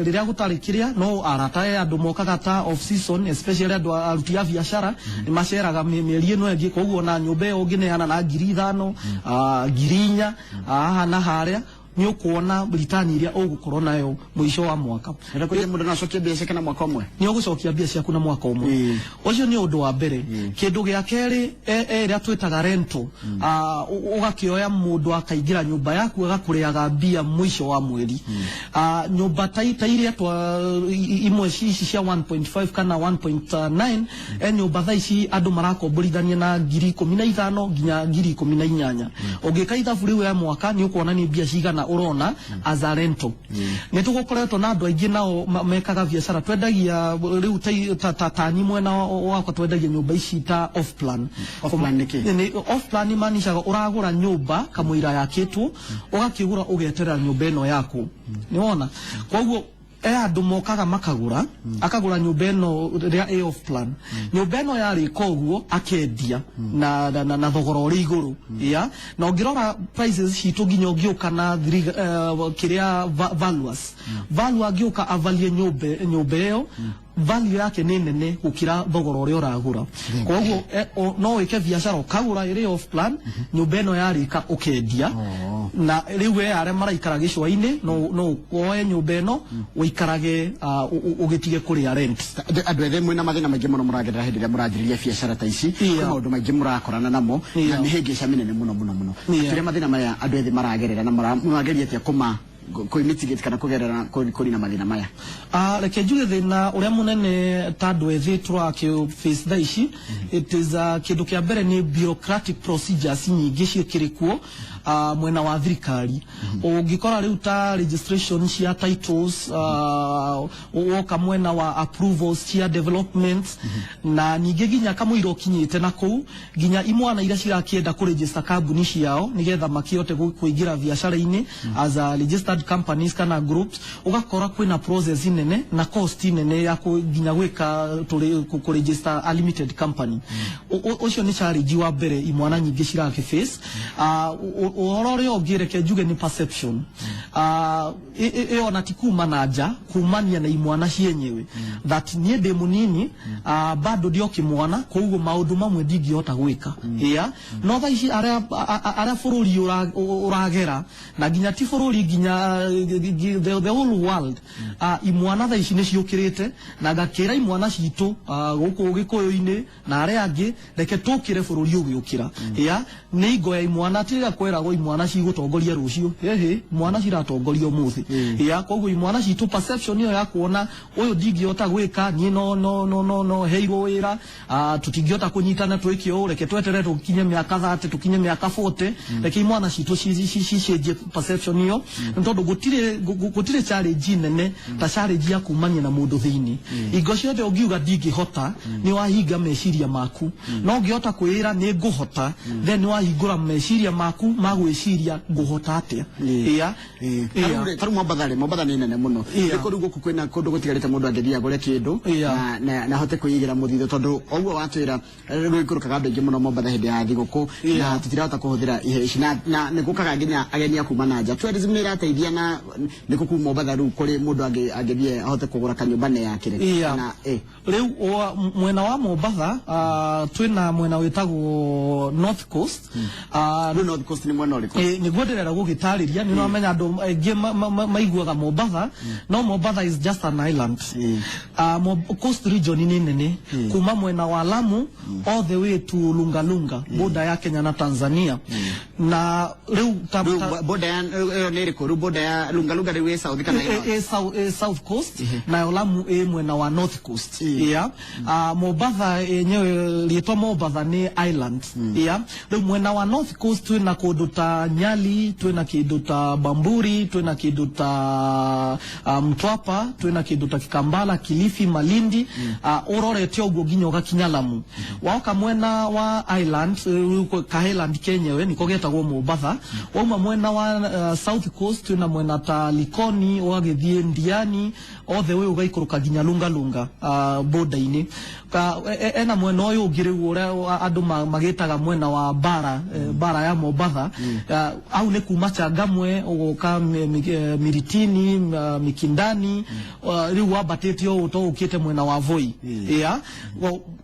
rĩrĩa gũtarĩ kĩrĩa, no arata e andũ mokaga ta off season, especially andũ aruti a biacara nĩ maceraga mĩeri ĩno ĩngĩ. Koguo ona nyũmba ĩyo ũngĩneana na 5,000, 4,000, haha na harĩa, nĩ ũkuona return iria ũgũkorwo nayo mũico wa mwaka. Rĩrĩa kũrĩa mũndũ no acokie mbia ciake na mwaka ũmwe. Nĩ ũgũcokia mbia ciaku na mwaka ũmwe. Ũcio nĩ ũndũ wa mbere. Kĩndũ gĩa kerĩ, ĩrĩa twĩtaga rental, ũgakĩoya mũndũ akaingĩra nyũmba yaku agakũrĩaga mbia mũico wa mweri. Nyũmba ta iria twa imwe ici cia 1.5 kana 1.9, nyũmba thaa ici andũ marakomborithania na 15,000 nginya 18,000. Ũngĩka ithabu rĩu ya mwaka, nĩ ũkuona nĩ mbia cigana ũrona as a rental. Nĩ tũgũkoretwo na andũ aingĩ nao mekaga biacara twendagia rĩu ta ni mwena wakwa twendagia nyũmba ici ta off plan. Off plan nĩ kĩ? Off plan imaanishaga ũragũra nyũmba kamũira yakĩtwo, ũgakĩgũra ũgeterera nyũmba ĩno yaku, nĩ wona? Koguo Andũ mokaga makagũra, akagũra nyũmba ĩno rĩa A off plan, nyũmba ĩno yarĩka ũguo akendia na thogora ũrĩ igũrũ. Yeah, na ũngĩrora prices citũ, nginya ũngĩũka na kĩrĩa valuers value angĩũka avalie nyũmba ĩyo, value yake nĩ nene gũkĩra thogora ũrĩa ũragũra. Koguo no wĩke biacara, ũkagũra ĩrĩ off plan, nyũmba ĩno yarĩka ũkendia. Na rĩu we arĩa maraikara gĩcũa-inĩ, no woe nyũmba ĩno ũikarage, ũgĩtige kũrĩa rent. Andũ ethĩ, mwĩna mathĩna maingĩ mũno mũragerera hĩndĩ ĩrĩa mũranjĩrĩria biacara ta ici. Kwĩ maũndũ maingĩ mũrakorana namo na mĩhĩngĩca mĩnene mũno mũno mũno. Tũrĩa mathĩna maya andũ ethĩ maragerera na mũrageria atĩa kũma kũmitigate kana kũgerera kũrina mathĩna maya? Reke njuge thĩna ũrĩa mũnene ta andũ ethĩ tũrakĩ face thaa ici, it is kĩndũ kĩa mbere nĩ bureaucratic procedures nyingĩ ciĩkĩrĩ kuo mwena wa thirikari. Ũngĩkora rĩu ta registration cia titles, woka mwena wa approvals cia development, na ningĩ nginya kamũira ũkinyĩte na kũu, nginya imwana iria cirakĩenda kũregister kambuni ciao nĩgetha makĩhote kũingĩra biacara-inĩ as a registered companies kana groups, ũgakora kwĩna process nene na cost nene ya nginya gwĩka kũregister a limited company. Ũcio nĩ challenge wa mbere imwana nyingĩ cirakĩ face. Ũhoro ũrĩa ũngĩ, reke njuge nĩ perception. Ĩyo na ti kuma na nja, kumania na imwana cienyewe, that niĩ ndĩ mũnini, bado ndĩ o kĩmwana, koguo maũndũ mamwe ndingĩhota gwĩka. Yeah, no thaa ici arĩa bũrũri ũragera, na nginya ti bũrũri, nginya the whole world, imwana thaa ici nĩ ciũkĩrĩte, na ngakĩra imwana citũ gũkũ gĩkũyũ-inĩ na arĩa angĩ, reke tũkĩre bũrũri ũgĩũkĩra. Yeah, nĩ ingo ya imwana, tiga kweragwo imwana cigũtongoria rũciũ, hĩhĩ, imwana ciratongoria ũmũthĩ. Yeah, koguo imwana citũ, perception ĩyo ya kuona ũyũ ndingĩhota gwĩka niĩ, no heirwo wĩra, tũtingĩhota kũnyitana twĩke ũũ, reke tweterere tũkinye mĩaka 30, tũkinye mĩaka 40. Reke imwana citũ cicenjie perception ĩyo, nĩ tondũ gũtirĩ challenge nene ta challenge ya kumania na mũndũ thĩinĩ. Ingo ciothe ũngiuga ndingĩhota, nĩ wahinga meciria maku. No ũngĩhota kwĩra nĩ ngũhota, then nĩ wahingũra meciria maku ma gwĩciria ngũhota atĩa. Yeah. Yeah. Tarĩu Mombatha rĩ, Mombatha nĩ nene mũno. Nĩ kũrĩ gũkũ kwĩna kũndũ gũtigarĩte mũndũ angĩthiĩ agũre kĩndũ na ahote kwĩigĩra mũthithũ, tondũ ũguo watwĩra rũikũrũkaga andũ aingĩ mũno Mombatha hĩndĩ ya thigũkũ na tũtirahota kũhũthĩra ihe ici, na nĩ gũkaga nginya ageni a kuma na nja. Tourism nĩ ĩrateithia na nĩ kũ Mombatha rĩu kũrĩ mũndũ angĩthiĩ ahote kũgũra kanyũmba na yakĩre? Na Rĩu mwena wa Mombatha, twĩna mwena wĩtagwo North Coast. Rĩu North Coast nĩ mwena ũrĩkũ? Nĩguo ndĩrera gũgĩtarĩria. Nĩ ũramenya andũ aingĩ maiguaga Mombatha, no Mombatha is just an island. Coast region nĩ nene, kuma mwena wa Lamu all the way to Lungalunga, border ya Kenya na Tanzania. Na rĩu Rĩu border ya ĩyo nĩ ĩrĩkũ? Rĩu border ya Lungalunga rĩu ĩ south kana ĩ north? Ĩ South Coast, nayo Lamu ĩ mwena wa North Coast. Yeah. Mombatha yenyewe, rĩtwa Mombatha nĩ island. Yeah. Rĩu mwena wa North Coast twĩna kũndũ ta Nyali, twĩna kĩndũ ta Bamburi, twĩna kĩndũ ta Mtwapa, twĩna kĩndũ ta Kikambala, Kilifi, Malindi, ũrorete ũguo nginya ũgakinya Lamu. Waoka mwena wa island, ka island kenyewe niko getagwo Mombatha. Wauma mwena wa South Coast, twĩna mwena ta Likoni, ũgagĩthiĩ Ndiani, all the way ũgaikũrũka nginya Lungalunga border-inĩ. Ena mwena ũyũ ũngĩ rĩu ũrĩa andũ magĩtaga mwena wa bara, bara ya Mombatha. Au nĩ kuma Changamwe ũgoka Miritini, Mikindani, rĩu wambatĩte ũũ to ũkĩte mwena wa Voi. Yeah.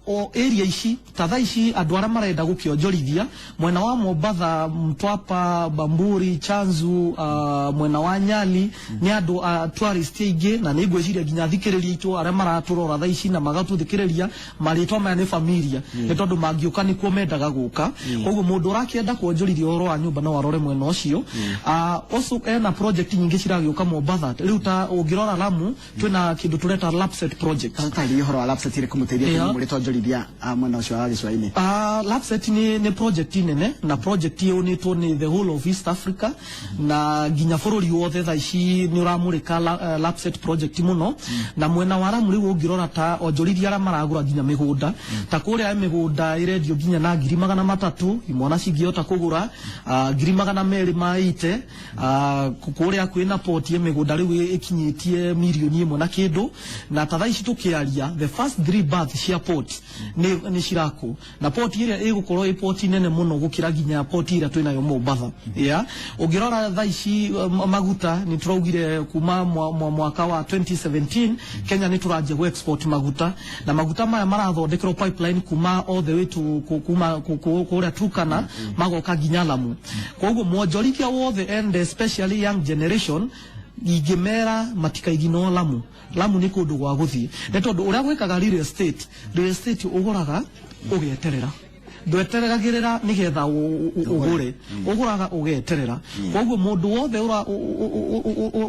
O area ici ta thaa ici andũ arĩa marenda gũkĩonjorithia mwena wa Mombatha, Mtwapa, Bamburi, Chanzu, mwena wa Nyali, nĩ andũ tourist aingĩ, na nĩ ngwĩciria nginya thikĩrĩria aitũ arĩa maratũrora thaa ici na magatũthikĩrĩria, marĩtwa maya nĩ familia, nĩ tondũ mangĩũka nĩkuo mendaga gũka. Koguo mũndũ ũrakĩenda kuonjorithia ũhoro wa nyũmba no arore mwena ũcio. Also ena project nyingĩ ciragĩũka Mombatha rĩu, ta ũngĩrora Lamu twĩna kĩndũ tũreta Lapset project. Tarĩria ũhoro wa Lapset ĩrĩ kũmũteithia kĩndũ mũrĩ tonjorithia mwena ũcio wa gĩcũa-inĩ. Lapset nĩ project nene, na project ũkĩũnĩtwo nĩ the whole of East Africa na nginya bũrũri wothe. Thaa ici nĩ ũramũrĩka Lapsset project mũno. Na mwena wa Lamu rĩu ũngĩrora ta onjorithia arĩa maragũra nginya mĩgũnda, ta kũrĩa mĩgũnda ĩrendio nginya na 300,000, imwana cingĩhota kũgũra 280,000 ma ite. Kũrĩa kwĩna port ya mĩgũnda rĩu ĩkinyĩtie 1 million na kĩndũ. Na ta thaa ici tũkĩaria, the first three berths cia port nĩ cirakwo, na port ĩrĩa ĩgũkorwo ĩ port nene mũno gũkĩra nginya port ĩrĩa twĩnayo Mombatha. Yeah, ũngĩrora thaa ici maguta nĩ tũraugire kuma mwaka wa 2017 Kenya nĩ tũranjia gũ export maguta, na maguta maya marathondekerwo pipeline kuma all the way to kuma kũrĩa Turkana magoka nginya Lamu. Koguo mwonjorithia wothe and especially young generation ingĩmera matikaiginwo Lamu. Lamu nĩ kũndũ gwa gũthiĩ, nĩ tondũ ũrĩa gwĩkaga real estate, real estate ũgũraga ũgeterera, ndwetereragĩrĩra nĩgetha ũgũre, ũgũraga ũgeterera. Koguo mũndũ wothe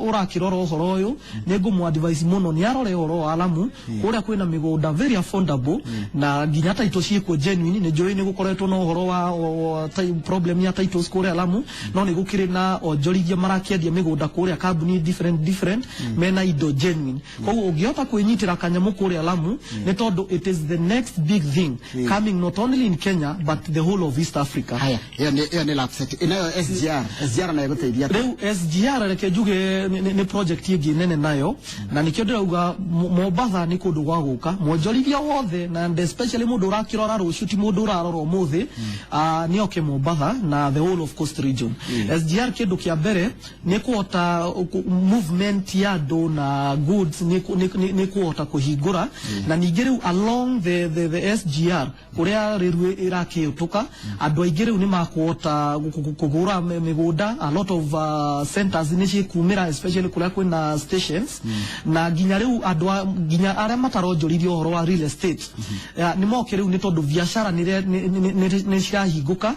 ũrakĩrora ũhoro ũyũ, nĩ ngũmũ advise mũno nĩ arore ũhoro wa Lamu. Kũrĩa kwĩna mĩgũnda very affordable na nginya title ciĩkuo genuine. Nĩ njũĩ nĩ gũkoretwo na ũhoro wa problem ya titles kũrĩa Lamu, no nĩ gũkĩrĩ na onjorithia marakĩendia mĩgũnda kũrĩa, kambuni different different mena indo genuine. Koguo ũngĩhota kwĩnyitĩra kanyamũ kũrĩa Lamu, nĩ tondũ it is the next big thing coming not only in Kenya but the whole of East Africa. Haya, ĩyo nĩ Lapsset. Inayo SGR, SGR nayo ĩgũteithia atĩa? Rĩu SGR, reke njuge nĩ project ĩngĩ nene nayo, na nĩkĩo ndĩrauga Mombatha nĩ kũndũ gwa gũka mwonjorithia wothe, na and especially mũndũ ũrakĩrora rũciũ, ti mũndũ ũrarora ũmũthĩ, nĩ oke Mombatha na the whole of Coast Region. SGR, kĩndũ kĩa mbere nĩ kũhota movement ya andũ na goods, nĩ kũhota kũhingũra. Na ningĩ rĩu along the SGR kũrĩa rĩu ĩrakĩhĩtũka, andũ aingĩ rĩu nĩ makũhota kũgũra mĩgũnda. A lot of centers nĩ cikumĩra, especially kũrĩa kwĩna stations. Na nginya rĩu andũ nginya arĩa mataronjorithia ũhoro wa real estate nĩ moke rĩu, nĩ tondũ biacara nĩ cirahingũka.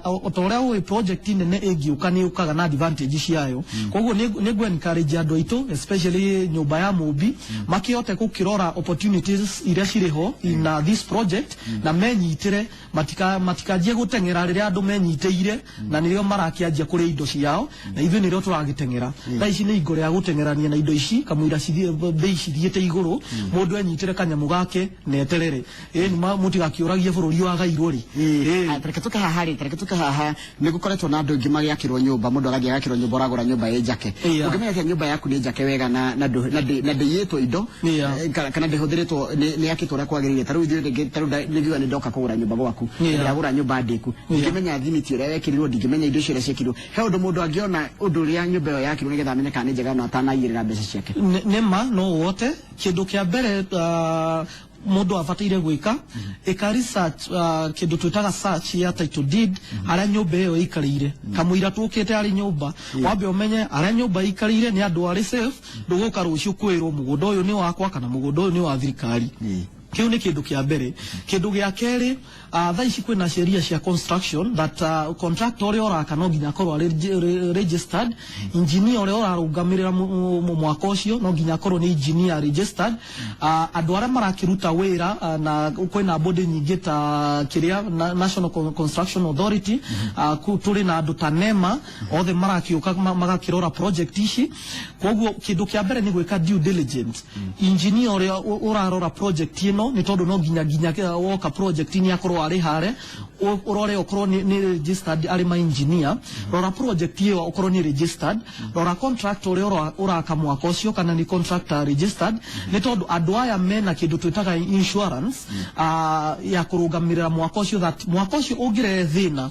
O ta ũrĩa ũĩ, project nene ĩngĩũka nĩ yũkaga na advantage ciayo. Koguo nĩ ngũ encourage andũ aitũ, especially nyũmba ya Mũmbi, makĩhote gũkĩrora opportunities iria cirĩ ho in this project na menyitĩre, matikanjie gũteng'era rĩrĩa andũ menyitĩire na nĩrĩo marakĩanjia kũrĩa indo ciao, na ithuĩ nĩrĩo tũragĩteng'era. Thaa ici nĩ ingo rĩa gũteng'erania na indo ici kamũira bei cithiĩte igũrũ. Mũndũ enyitĩre kanyamũ gake na eterere. Ĩni mũtigakĩũragie bũrũri wagairwo rĩ. Ah, tareke tũke haha rĩ, tareke tũke haha. Nĩ gũkoretwo na andũ aingĩ magĩakĩrwo nyũmba, mũndũ agathiĩ agakĩrwo nyũmba, ũragũra nyũmba ĩ njake. Ũngĩmenya atĩa nyũmba yaku nĩ njake wega na ndĩiyĩtwo indo kana ndĩhũthĩrĩtwo, nĩ yakĩtwo ũrĩa kwagĩrĩire? Ta rĩu ithuĩ rĩngĩ, ta rĩu nĩngiuga nĩ ndoka kũgũra nyũmba gwaku, ndĩragũra nyũmba ndĩku, ndingĩmenya thimiti ĩrĩa wekĩrirwo, ndingĩmenya indo icio iria ciĩkĩrirwo. He ũndũ mũndũ angĩona ũndũ ũrĩa nyũmba ĩyo yakirwo nĩgetha amenye kana nĩ njega na atanaigĩrĩra mbeca ciake? Nĩ ma no wote. Kĩndũ kĩa mbere mũndũ abataire gwĩka, ĩka research, kĩndũ twĩtaga search ya title deed, arĩa nyũmba ĩyo ĩikarĩire kamũira tũkĩte arĩ nyũmba. Wambe ũmenye arĩa nyũmba ĩikarĩire nĩ andũ arĩ safe, ndũgũka rũciũ kwĩrwo mũgũnda ũyũ nĩ wakwa kana mũgũnda ũyũ nĩ wa thirikari. Kĩu nĩ kĩndũ kĩa mbere. Kĩndũ gĩa kerĩ, thaa ici kwĩna sheria cia construction that contractor ũrĩa ũraka no nginya akorwo arĩ registered engineer, ũrĩa ũrarũgamĩrĩra mwaka ũcio no nginya akorwo nĩ engineer registered, andũ arĩa marakĩruta wĩra, na kwĩna body nyingĩ ta kĩrĩa National Construction Authority, tũrĩ na andũ ta NEMA, othe marakĩũka magakĩrora project ici. Koguo kĩndũ kĩa mbere nĩ gwĩka due diligence, engineer ũrĩa ũrarora project ĩno, nĩ tondũ no nginya woka project nĩ akorwo arĩ hare, ũrore okorwo nĩ registered arĩ ma engineer, rora project ĩyo okorwo nĩ registered, rora contract ũrĩa ũraka mwaka ũcio kana nĩ contractor registered, nĩ tondũ andũ aya mena kĩndũ twĩtaga insurance ya kũrũgamĩrĩra mwaka ũcio, that mwaka ũcio ũngĩrehe thĩna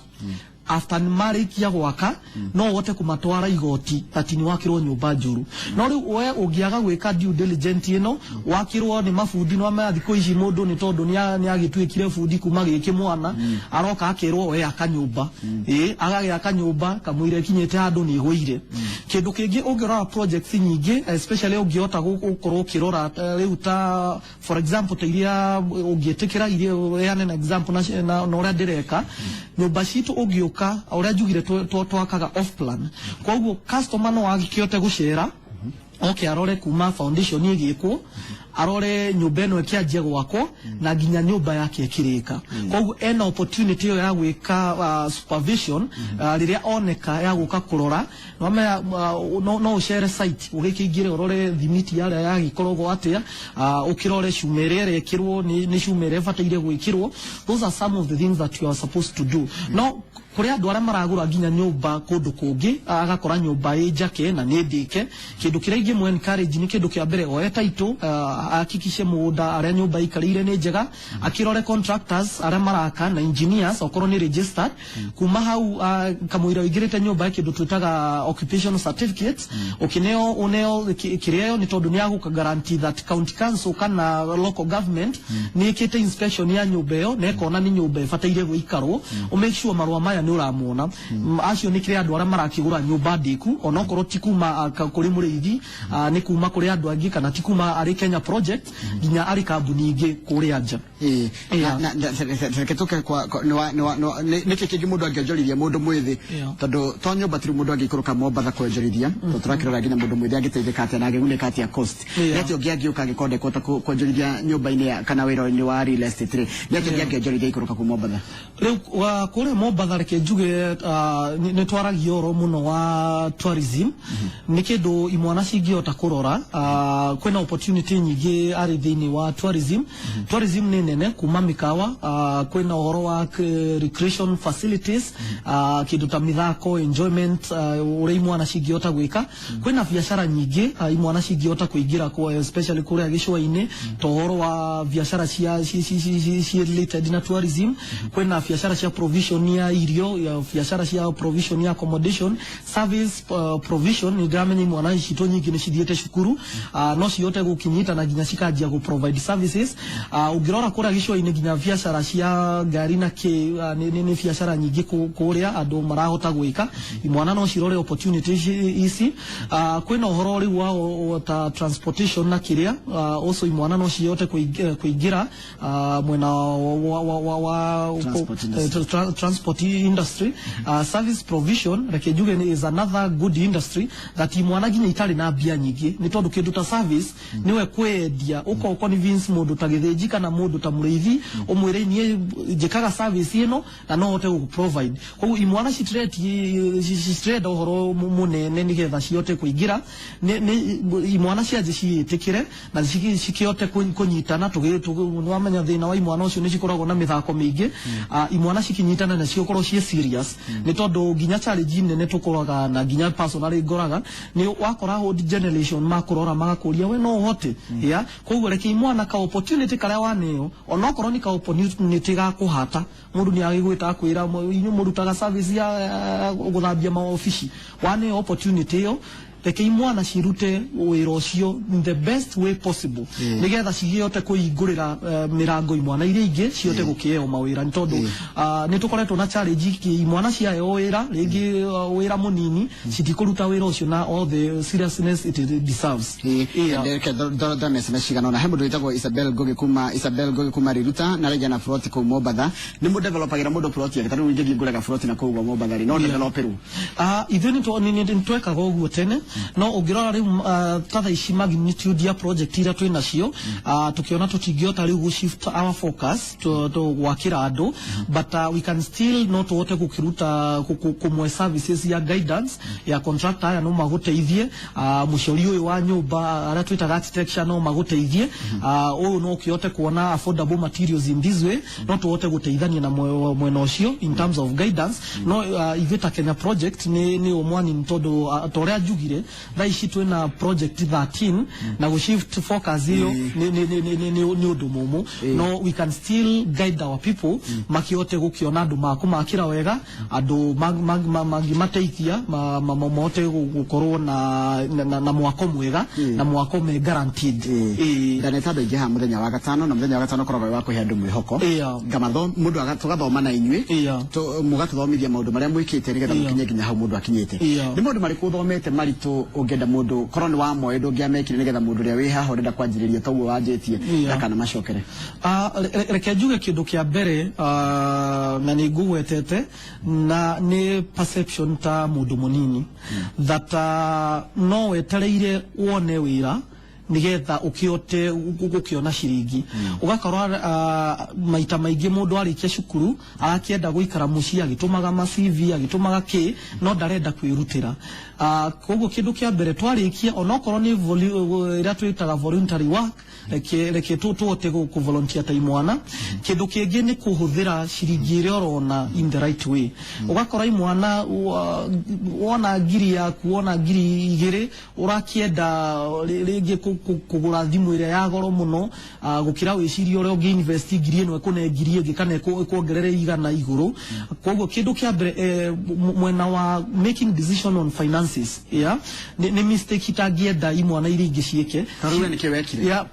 after marĩkia gwaka, no ũhote kũmatwara igoti ati nĩ wakĩrwo nyũmba njũru. No rĩu we ũngĩaga gwĩka due diligence ĩno, wakĩrwo nĩ mabundi, no maya thikũ ici mũndũ nĩ tondũ nĩ agĩtuĩkire bundi kuma gĩkĩ mwana, aroka akerwo we aka nyũmba, ĩ agagĩaka nyũmba kamũira ĩkinyĩte handũ nĩ ĩgũire. Kĩndũ kĩngĩ ũngĩrora projects nyingĩ, especially ũngĩhota gũkorwo ũkĩrora rĩu ta for example ta iria ũngĩtĩkĩra iria heane na example na ũrĩa ndĩreka nyũmba citũ, ũngĩũka ũrĩa njugire twakaga off plan, koguo customer no agĩkĩhote gũcera oke arore kuma foundation ĩgĩkwo. Arore nyũmba ĩno ĩkĩanjia gwakwo na nginya nyũmba yake ĩkĩrĩka. Koguo ena opportunity ĩyo ya gwĩka supervision rĩrĩa oneka ya gũka kũrora. Nwamenya no ũcere site, ũgĩkĩingĩre ũrore thimiti yarĩa yagĩkoragwo atĩa, ũkĩrore cuma ĩrĩa ĩrekĩrwo nĩ cuma ĩrĩa ĩbataire gwĩkĩrwo. Those are some of the things that you are supposed to do. No kũrĩ andũ arĩa maragũra nginya nyũmba kũndũ kũngĩ, agakora nyũmba ĩ njake na nĩ ndĩke. Kĩndũ kĩrĩa ingĩmũ encourage nĩ kĩndũ kĩa mbere, oe title, ahakikishe mũgũnda arĩa nyũmba ikarĩire nĩ njega, akĩrore contractors arĩa maraka na engineers okorwo nĩ registered. Kuma hau, kamũira ũingĩrĩte nyũmba ya kĩndũ twĩtaga occupation certificates, ũkĩneo ũneo kĩrĩa ĩyo nĩ tondũ nĩ yagũka guarantee that county council kana local government nĩ ĩkĩte inspection ya nyũmba ĩyo na ĩkona nĩ nyũmba ĩbataire gũikarwo. Ũ make sure marũa maya nĩ ũramona. Acio nĩ kĩrĩa andũ arĩa marakĩgũra nyũmba ndĩku, onokorwo ti kuma kũrĩ mũrĩithi, nĩ kuma kũrĩ andũ angĩ, kana ti kuma arĩ Kenya Project nginya arĩ kambuni ingĩ kũrĩa nja. Reke tũke kwa nĩkĩ kĩngĩ mũndũ angĩonjorithia, mũndũ mwĩthĩ, tondũ to nyũmba tiri mũndũ angĩikũrũka Mombatha kwonjorithia, tondũ tũrakĩrora nginya mũndũ mwĩthĩ angĩteithĩka atĩa na angĩgunĩka atĩa cost. Nĩ atĩa ũngĩ angĩũka angĩkorwo ndekũhota kwonjorithia nyũmba-inĩ kana wĩra-inĩ wa real estate rĩ, nĩ atĩa ũngĩ angĩonjorithia ikũrũka kuu Mombatha? Rĩu kũrĩa Mombatha, reke njuge nĩ twaragia ũhoro mũno wa tourism. Nĩ kĩndũ imwana cingĩhota kũrora. Kwĩna opportunity nyingĩ arĩ thĩinĩ wa tourism. Tourism nĩ nene, kuma mĩkawa, kwĩna ũhoro wa recreation facilities, kĩndũ ta mĩthako, enjoyment, ũrĩa imwana cingĩhota gwĩka. Kwĩna biacara nyingĩ imwana cingĩhota kũingĩra especially kũrĩa gĩcũa-inĩ, ta ũhoro wa biacara cia ci related na tourism. Kwĩna biacara cia provision ya irio, ya biacara cia provision ya accommodation, service provision. Nĩ ndĩramenya imwana citũ nyingĩ nĩ cithiĩte cukuru, no cihote gũkinyita na nginya cikanjia gũ provide services. Ũngĩrora kũrĩa gĩcũa-inĩ, nginya biacara cia ngari na kĩ, nĩ biacara nyingĩ kũrĩa andũ marahota gwĩka. Imwana no cirore opportunity ici. Kwĩna ũhoro rĩu wa ta transportation na kĩrĩa, also imwana no cihote kũingĩra mwena wa Transport industry. Transport industry. Service provision, reke njuge, nĩ is another good industry that imwana nginya itarĩ na mbia nyingĩ, nĩ tondũ kĩndũ ta service nĩwe kwendia ũko convince mũndũ ta gĩthĩnji kana mũndũ ta mũrĩithi, ũmwĩre niĩ njĩkaga service ĩno na no hote gũkũ provide. Koguo imwana citirenda ũhoro mũnene nĩgetha cihote kũingĩra. Nĩ imwana cianjie ciĩtĩkĩre na cikĩhote kũnyitana. Nĩwamenya thĩna wa imwana ũcio nĩ cikoragwo na mĩthako mĩingĩ. Imwana cikinyitana na cikorwo ciĩ serious, nĩ tondũ nginya challenge nene tũkoraga na nginya personally ngoraga nĩ wakora old generation makũrora magakũria we no ũhote ya. Koguo reke imwana ka opportunity karĩa waneo, onokorwo nĩ ka opportunity ga kũhata, mũndũ nĩ agĩgwĩta akwĩra inyuĩ mũrutaga service ya gũthambia maobici, waneo opportunity ĩyo, reke imwana cirute wĩra ũcio in the best way possible, nĩgetha cihote kũhingũrĩra mĩrango imwana iria ingĩ cihote gũkĩheo mawĩra, nĩ tondũ nĩ tũkoretwo na challenge imwana ciaheo wĩra rĩngĩ, wĩra mũnini, citikũruta wĩra ũcio na all the seriousness it deserves. Reke thome SMS cigana ũna. He mũndũ wĩtagwo Isabel Ngugi kuma Riruta na rĩngĩ na plot kũu Mombatha. Nĩ mũ developagĩra mũndũ plot yake? Tarĩu ingĩthiĩ ngũrega plot na kũu Mombatha rĩ, no developerwo? Ithuĩ nĩ twekaga ũguo tene, no ũngĩrora rĩu ta thaa ici magnitude ya project iria twĩ nacio, tũkĩona tũtingĩhota rĩu gũ shift our focus to gwakĩra andũ, but we can still, no tũhote gũkĩruta kũmwe services ya guidance ya contractor aya no magũteithie, mũcori ũyũ wa nyũmba arĩa twĩtaga architecture no magũteithie, ũyũ no ũkĩhote kuona affordable materials in this way. No tũhote gũteithania na mwena ũcio in terms of guidance. No ithuĩ ta Kenya Project nĩ ũmwani, nĩ tondũ ta ũrĩa njugire, thaa ici twĩna project 13 na gũ shift focus ĩyo nĩ ũndũ mũmũ. No we can still guide our people makĩhote gũkĩona andũ makũmakĩra wega, andũ mangĩmateithia mahote gũkorwo na mwako mwega na mwako me guaranteed. Ndaneta andũ aingĩ haha mũthenya wa gatano, na mũthenya wa gatano ũkoragwo wĩ wa kũhe andũ mwĩhoko. Ngamatho mũndũ tũgathoma na inyuĩ, mũgatũthomithia maũndũ marĩa mwĩkĩte nĩgetha mũkinye nginya hau mũndũ akinyĩte. Nĩ maũndũ marĩkũ ũthomete maritũ ũngĩenda mũndũ korwo nĩ wa moĩ ndũngĩamekire, nĩgetha mũndũ ũrĩa wĩ haha ũrenda kwanjĩrĩria toguo wanjĩtie ndakana macokere? Reke njuge kĩndũ kĩa mbere, na nĩ ngũgwetete, na nĩ perception ta mũndũ mũnini that no wetereire wone wĩra. Nigetha ukihote gukiona ciringi, ugakora maita maingi mundu arikia cukuru arakienda guikara mucii agitumaga ma CV, agitumaga ki, no ndarenda kwirutira. Koguo kindu kia mbere twarikia, onokorwo ni ĩrĩa twĩtaga voluntary work, reke tũhote kũ volunteer ta imwana. Kindu kĩngĩ nĩ kũhũthĩra ciringi ĩrĩa ũrona in the right way. Ũgakora imwana wona ngiri yaku, wona 2000, ũrakĩenda rĩngĩ kũgũra thimũ ĩrĩa ya goro mũno, gũkĩra wĩcirie ũrĩa ũngĩ invest ngiri ĩno ĩkũne ngiri ĩngĩ kana ĩkuongerere 100 igũrũ. Koguo kĩndũ kĩa mbere, mwena wa making decision on finances, yeah, nĩ mistake itangĩenda imwana iria ingĩ ciĩke. Tarĩu we nĩkĩ wekire? Yeah,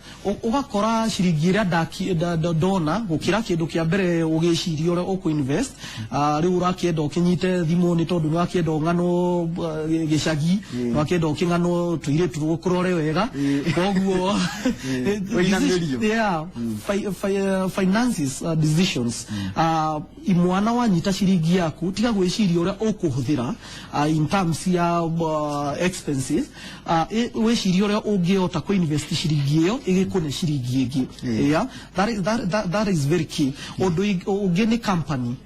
ũgakora ciringi ĩrĩa ndona gũkĩra kĩndũ kĩa mbere ũgĩciria ũrĩa ũkũ invest. Rĩu ũrakĩenda ũkĩnyite thimũ nĩ tondũ nĩ wakĩenda ũng'anwo gĩcagi, nĩ wakĩenda ũkĩng'anwo tũirĩtu rũkũrore wega, koguo Ũinamĩrio. Yeah, finances decisions, imwana wanyita ciringi yaku, tiga gwĩciria ũrĩa ũkũhũthĩra in terms ya expenses, wĩcirie ũrĩa ũngĩhota kũ invest ciringi ĩyo ĩgĩkũne ciringi ĩngĩ. Yeah, that is very key. Ũndũ ũngĩ nĩ company.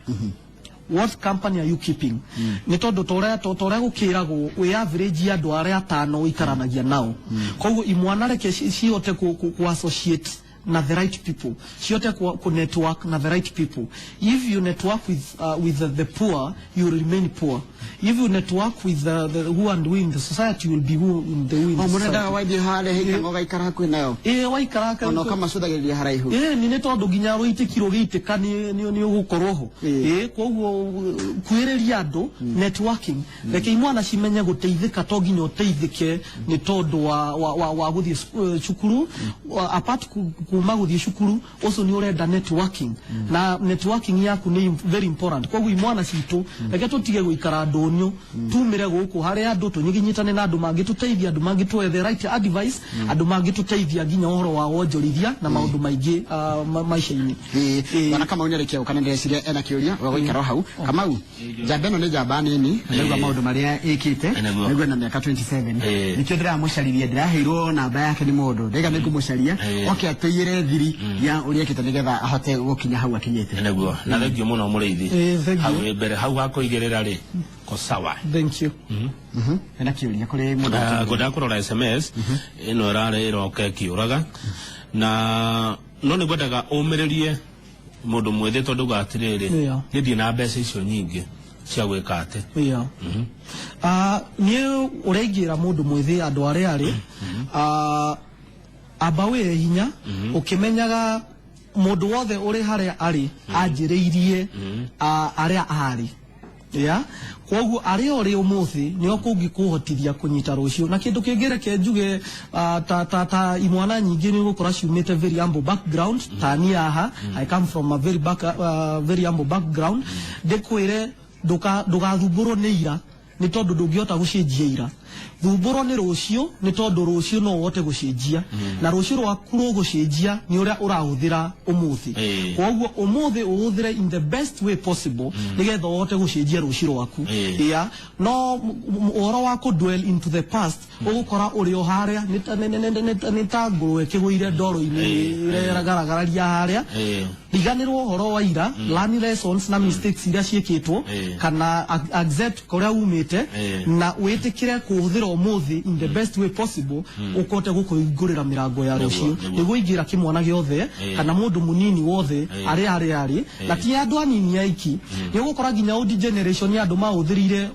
What company are you keeping? Nĩ tondũ torĩa gũkĩragwo wĩ average ya andũ arĩa atano ũikaranagia nao. Koguo imwana reke cihote ku associate na the right people, cihote ku network na the right people. If you network with the poor, you will remain poor. If you network with the who and who in the society, you will be who in the who in O the mũndũ endaga society. waithiĩ harĩa hĩkanga ũgaikara hakuhĩ nayo. Ĩ, waikara Ona ũkamacũthagĩrĩria haraihu. Ĩ, nĩ tondũ nginya rũitĩki rũgĩitĩka nĩ ũgũkorwo ho. Ĩ, koguo kuhĩrĩria andũ, networking. Reke imwana cimenye gũteithĩka to nginya ũteithĩke nĩ tondũ wa gũthiĩ cukuru. Apart kuma gũthiĩ cukuru ũcio, nĩ ũrenda networking, na networking yaku nĩ very important. Koguo imwana citũ, reke tũtige gũikara ndũnyũ, tumĩre gũkũ harĩa andũ tũnyigĩnyitane na andũ mangĩtũteithia, andũ mangĩtũhe the right advice, andũ mangĩtũteithia nginya ũhoro wa wonjorithia na maũndũ maingĩ maica-inĩ. Ĩĩ, bwana Kamau nĩarĩkia gũka na ndĩreciria ena kĩũria ũgagũikara o hau. Kamau, njamba ĩno nĩ njamba nini, naigua maũndũ marĩa ĩkĩte. Nĩguo. Naigua na mĩaka 27. Nĩkĩo ndĩramũcaririe, ndĩraheirwo namba yake nĩ mũndũ ndaiga nĩngũmũcaria oke atũiyĩre thiri ya ũrĩa ekĩte nĩgetha ahote gũkinya hau akinyĩte. Nĩguo, na thank you mũno mũrĩithi. Ĩĩ, thank you. Hau ĩ mbere hau hakũigĩrĩra rĩ ko sawa. Thank you. Ena kĩũria kũrĩ mũndũ? Ngwendaga kũrora SMS ĩno ĩrarĩ ĩroka ĩkĩũraga, na no nĩ ngwendaga ũmĩrĩrie mũndũ mwĩthĩ tondũ uga atĩrĩrĩ, niĩ ndirĩ na mbeca icio nyingĩ cia gwĩka atĩ. Yeah. Niĩ ũrĩa ingĩra mũndũ mwĩthĩ, andũ arĩa arĩ amba wĩye hinya ũkĩmenyaga mũndũ wothe ũrĩ harĩa arĩ anjĩrĩirie arĩa arĩ, yeah? Koguo arĩa ũrĩ ũmũthĩ nĩo kũngĩkũhotithia kũnyita rũciũ. Na kĩndũ kĩngĩ reke njuge, ta imwana nyingĩ nĩ ũgũkora ciumĩte very humble background. Ta niĩ haha, I come from a very humble background. Ndĩkwĩre ndũgathumbũrwo nĩ ira, nĩ tondũ ndũngĩhota gũcenjia ira. Thumbũrwo nĩ rũciũ, nĩ tondũ rũciũ no ũhote gũcenjia, na rũciũ rwaku rũgũcenjia nĩ ũrĩa ũrahũthĩra ũmũthĩ. Koguo ũmũthĩ ũhũthĩre in the best way possible nĩgetha ũhote gũcenjia rũciũ rwaku. Yeah. No ũhoro wa kũ dwell into the past, ũgũkora ũrĩ o harĩa nĩ ta ngũrwe ĩkĩgũire ndoro-inĩ ĩrĩa ĩragaragararia harĩa. Riganĩrwo ũhoro wa ira, learn lessons na mistakes iria ciĩkĩtwo, kana accept kũrĩa umĩte, na wĩtĩkĩre kũhũthĩra ũmũthĩ in the best way possible, ũkote gũkũhingũrĩra mĩrango ya rũciũ. Nĩguo. Nĩguo ingĩra kĩmwana gĩothe kana mũndũ mũnini wothe arĩa arĩ, na ti andũ anini aiki, nĩ ũgũkora nginya old generation ya andũ mahũthĩrire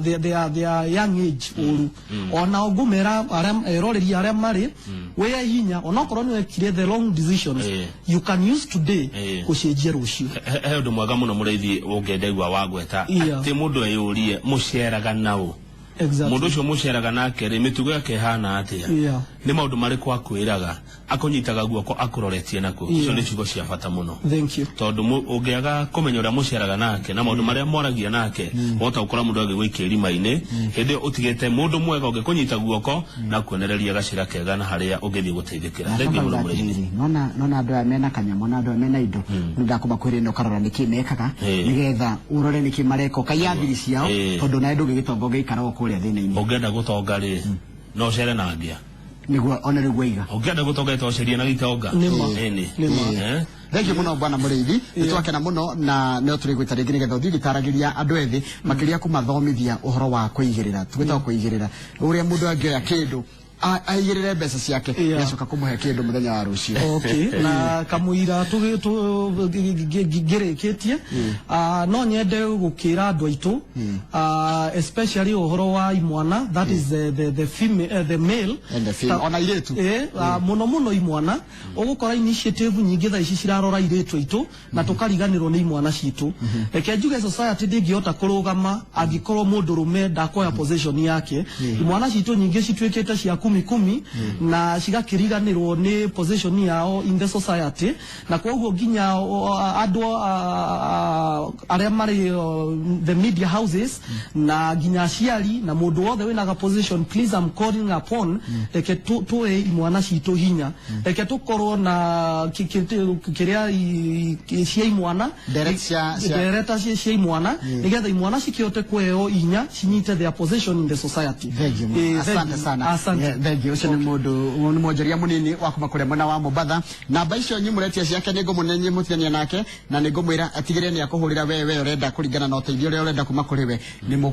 their young age ũru. Ona ngũmera arĩa eroreri arĩa marĩ wĩye hinya, onokorwo nĩ wekire the wrong decisions, you can use today gũcenjia rũciũ. He ũndũ mwega mũno mũrĩithi ũngĩndaigua wagweta, atĩ mũndũ eyũrie mũceraga naũ. Mũndũ ũcio mũceraga nake rĩ, mĩtugo yake ĩhana atĩa? Nĩ maũndũ marĩkũ akwĩraga, akũnyitaga guoko akũroretie nakuo? Icio nĩ ciugo cia bata mũno. Thank you. Tondũ ũngĩaga kũmenya ũrĩa mũceraga nake na maũndũ marĩa mwaragia nake, wahota gũkora mũndũ agĩgũikia irima-inĩ hĩndĩ ĩyo ũtigĩte mũndũ mwega ũngĩkũnyita guoko na kuonereria gacĩra kega na harĩa ũngĩthiĩ gũteithĩkĩra. Thank you mũno mũrĩithi. Atĩrĩrĩ, nona andũ aya mena kanyamũ na andũ aya mena indo, nĩ ndakũmakwĩrĩ na ũkarora nĩkĩ mekaga, nĩgetha ũrore nĩkĩ mareka, ũkaiya thiri ciao, tondũ nawe ndũngĩgĩtonga ũngĩikara o kũrĩa thĩna-inĩ. Ũngĩenda gũtonga rĩ, no ũcere na mbia. Niguo one niguo iga. Ũngĩenda gũtonga itoceria na gĩtonga. Nĩma. Ĩni. Nĩma. Eh? Thank you muno bwana Mũrĩithi, nĩ twakena muno na no tũrĩ gwĩta rĩngĩ nĩgetha ũthiĩ ũgĩtaragĩria andũ ethĩ makĩria kũmathomithia ũhoro wa kũigĩrĩra, twĩtagwo kũigĩrĩra ũrĩa mũndũ angĩoya kĩndũ aigĩrĩre mbeca ciake nĩacoka kũmũhe kĩndũ mũthenya wa rũciũ. Okay, na kamũira ngĩrĩkĩtie, no nyende gũkĩra andũ aitũ, especially ũhoro wa imwana, that is the female, the male And the female. Ona airĩtu. Mũno mũno imwana, ũgũkora initiative nyingĩ thaa ici cirarora airĩtu aitũ na tũkariganĩrwo nĩ imwana citũ. Reke njuge society ndĩngĩhota kũrũgama angĩkorwo mũndũrũme ndakoya position yake. Imwana citũ nyingĩ cituĩkĩte cia kumi kumi na cigakĩriganĩrwo nĩ position yao in the society, na koguo nginya andũ arĩa marĩ the media houses na nginya aciari na mũndũ wothe wĩna ga position, please, I'm calling upon, reke tũhe imwana citũ hinya, reke tũkorwo na kĩrĩa cia imwana, ndereta cia imwana, nĩgetha imwana cikĩhote kũheo hinya cinyite their position in the society. Thank you. Asante sana. Asante. Thank you. Ũcio nĩ mũndũ nĩ mwonjoria mũnini wa kuma kũrĩa mwena wa Mombatha. Namba icio nyimũretia ciake nĩ ngũmũnenye mũtigania nake na nĩ ngũmwĩra atigĩrĩre nĩ akũhũrĩra we ũrenda kũringana na ũteithio ũrĩa ũrenda kuma kũrĩ we. Nĩ